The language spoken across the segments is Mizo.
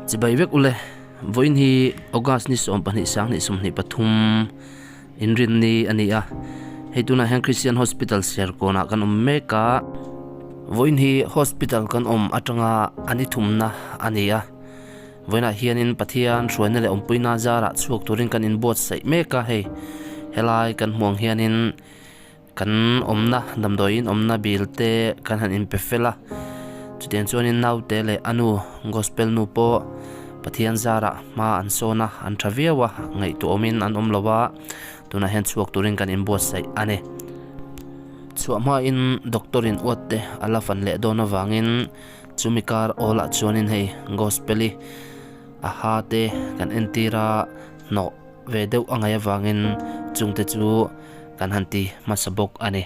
Chibai vek ule, vawiin hi August ni 12 2023 inrinni a ni a, hei tunah hian Christian Hospital Serkawnah kan awm mek a, vawiin hi hospital kan awm atanga a ni thumna a ni a, vawiinah hianin Pathian hruaina leh awmpuina zarah chhuak turin kan inbuatsaih mek a, hei helai kan hmuh ang hianin Kan awmna damdawiin awmna bil te kan han inpe fel a, chutiang chuanin naute leh a nu gospel nu pawh Pathian zarah hma an sawn a, an tha viau a, ngaihtuah awmin an awm lo a, tunah hian chhuak turin kan inbuatsaih a ni. Chhuah hmain doctor in uat te a la fan leh dawn avangin chumi kar awlah chuanin hei gospel-i a ha te kan entir a, hnawh ve deuh a ngaih avangin chungte chu kan han ti hmasa bawk a ni.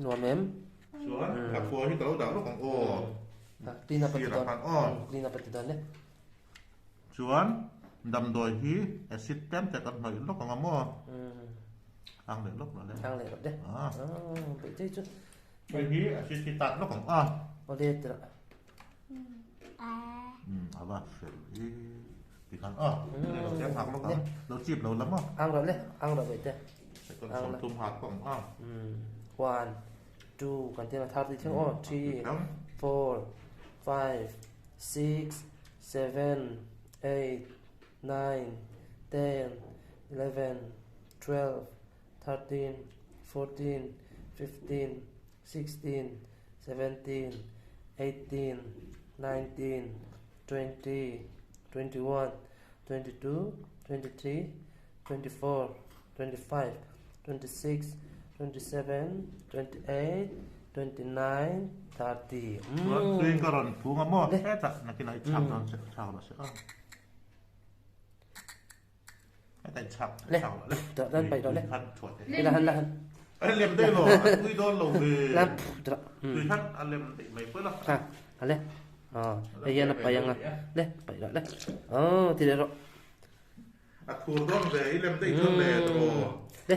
Nuam em? Chuan a khua hi ka lo dah lawk ang aw. Clean up a ti dawn. Clean up a ti dawn le. Chuan damdawi hi acid tlem te kan hnawih lawk ang a maw? Ang leh lawk lo le. Ang leh lawk le. Peih chei chu. Hei hi acid hi tat lawk ang a. Awle tira. A va fel i ti khan a lo tlem hak lawk ang lo chip lo lam a ang rawh le ang rawh ve te second 30 hak pawh ang a 1 2 kan tia thar ti thleng aw 3 4 5 6 7 8 9 10 11 12 13 14 15 16 17 18 19 20 21 22 23 24 25 26 27 28 29 30. Chuan tui ka rawn phung a maw hetah nakinah i chhak dawn che chhak rawh se aw. Le, dan pai rawh le. La han la han. Ai lem dei lo, a tui dawn lo ve. La tui khat a lem dei mai pawh la. Ha, a le. Ah, hei hian a pai anga. Le, pai rawh le. Oh, ti leh rawh. A thur dawn ve, i lem dei chuan le ro. Le,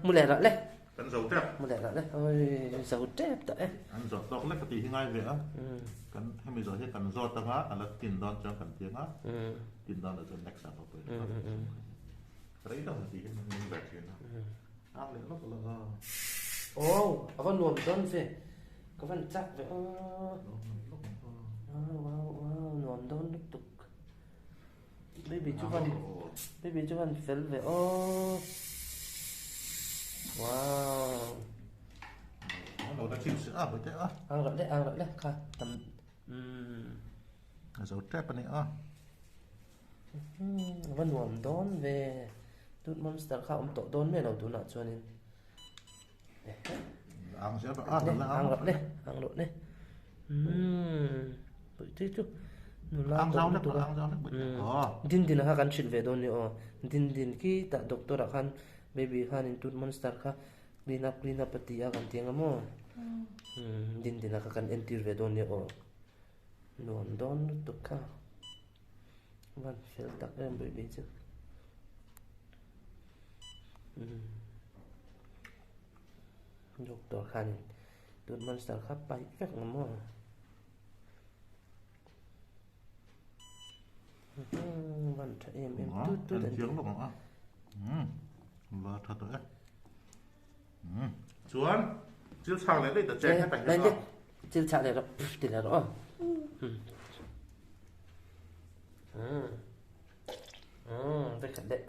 mu leh rawh le. Kan zo tep. Mu leh rawh le. Oi, zo tep ta e. An zo tawk lek ka tih hi ngai ve a. Kan hemi zawh hi kan zawt anga, a la tin dawn chuan kan ti anga. Tin dan ah chuan next ah pawh pawhin a rei deuh han tih hi min ber thin a. Ang leh lawk lawk a. Aw, a va nuam dawn ve. Ka van chak ve aw. Wow, wow, wow, nuam dawn lutuk. Baby chu van, baby chu van fel ve aw. Wow. Lo la chim se a, bawihte a. Ang rawh le, ang rawh le, kha tam. Umm. A zo tep a ni a. A va nuam dawn ve. Tut monster kha a awm tawh dawn mai lo tunah chuanin. Ang zel rawh a. Ang rawh le, ang rawh le. Umm. Puitui chu nula tawh lutuk a. Din din a kha kan hrilh ve dawn ni aw. Din din khi tah doctor ah khan baby khanin tut monster kha Clean up clean up a ti a kan ti anga maw din din a kha kan entir ve dawn nia aw nuam dawn lutuk kha van fel tak em baby chu doctor khanin tun monster kha paih vek ang maw van tha em em tut tut an ti va tha tawh e chuan chil chhak leh daih ta che heta hian chil chhak leh rawh ti leh rawh aw vek khat leh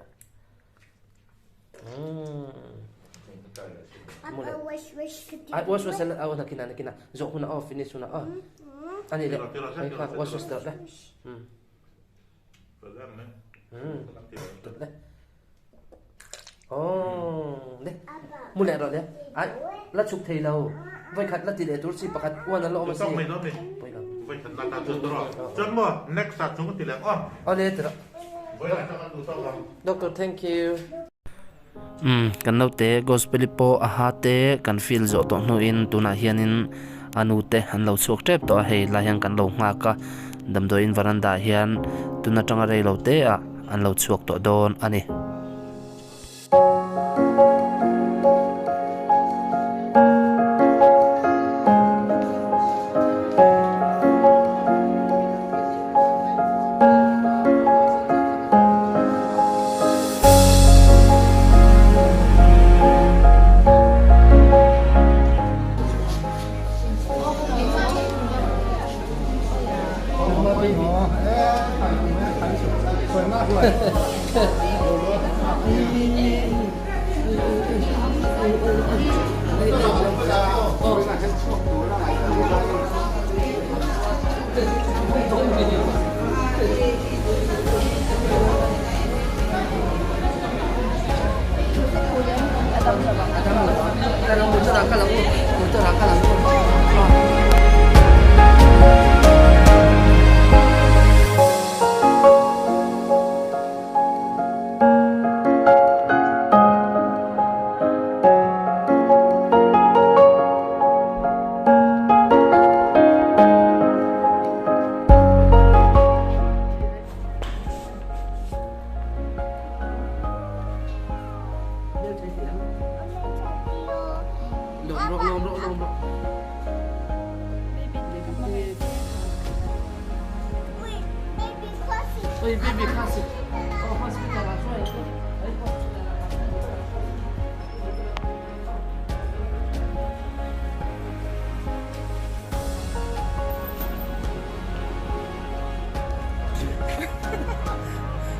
Ai wash wash ala aw nakina nakina zawh hunah aw finish hunah aw ani le hei kha wash wash deuh le le oh le mu leh rawh le ai la chhuk thei lo voi khat la ti leh tur chi pakhat uan ala awm a si pawih lo voi khat la ta chuan rawh chuan maw next ah chung ti leh aw aw le ti rawh voi khat la tu tawk ang doctor thank you Umm kan naute gospel-i pawh a ha te kan feel zawh tawh hnuin tunah hianin a nu te an lo chhuak tep tawh a hei lai hian kan lo nghak a damdawiin veranda ah hian tun atanga rei lo te ah an lo chhuak tawh dawn a ni.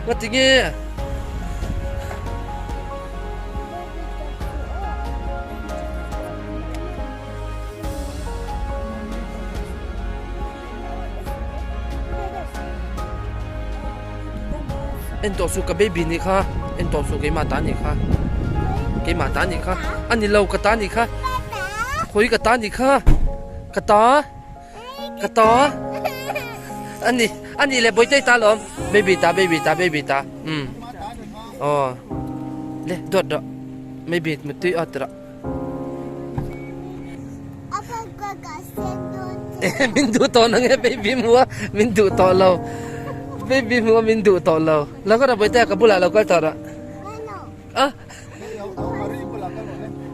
Nga tinge? En tawh suh ka baby nih kha en tawh suh keimah ta nih kha keimah ta nih kha a ni lo ka ta nih kha khawi ka ta nih kha ka ta ka ta a ni a ni le bawitei ta lawm baby ta baby ta baby ta um aw le duat rawh maybe mutui aw ti rawh. Min duh tawh nang e baby hmu a min duh tawh lo baby hmu a min duh tawh lo lo ka rawh bawihte ka bulah lo kal tawh rawh a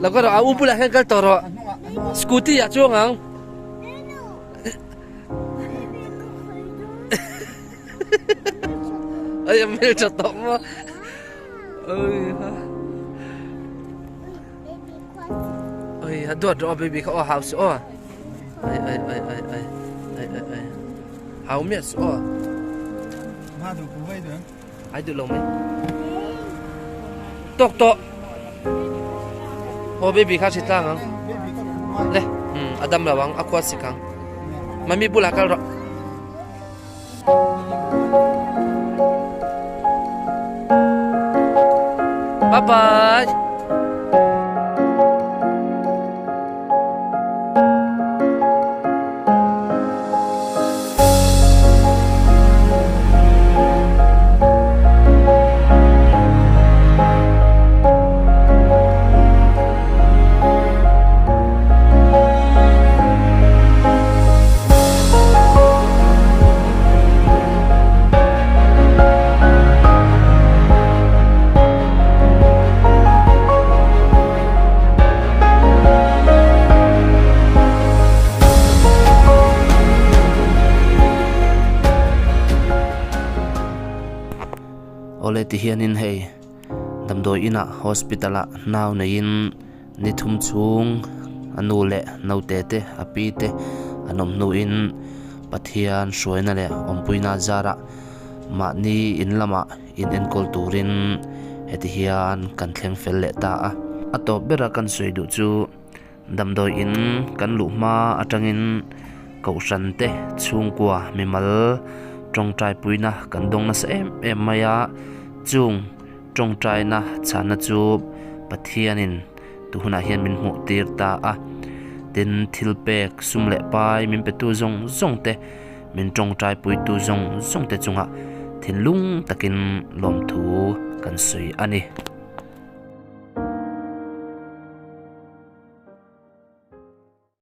lo ka rawh a u bulah hian kal tawh rawh scooty ah chuang ang ai a hmeltha tawh maw oi ha. Oi, a duat rawh baby kha aw hau suh aw. Ai ai ai ai ai ai ai ai. Hau miah suh aw. Ma du ku vai du. Ai du lo mai. Tok to. Aw baby kha si tlang ang. Le, um adam lawang aqua sikang. Mami bula kal rawh. Bye bye. Awle ti hianin hei damdawi inah hospital ah nau neiin Ni thum chhung a nu leh naute te a pi te an awm hnuin Pathian hruaina leh awmpuina zarah mahni in lamah in enkawl turin heti hian kan thleng fel leh ta a. A tawp bera kan sawi duh chu damdawi in kan luh hma atangin Kohhran te chhungkua mimal tawngtai puina kan dawng nasa em em mai a, chung Tawngtaina chhana chu Pathianin tu hunah hian min hmuh tir ta a, tin thil pek sum leh pai min petu zawng zawng te, min tawngtai puitu zawng zawng te chungah thinlung takin lawmthu kan sawi a ni.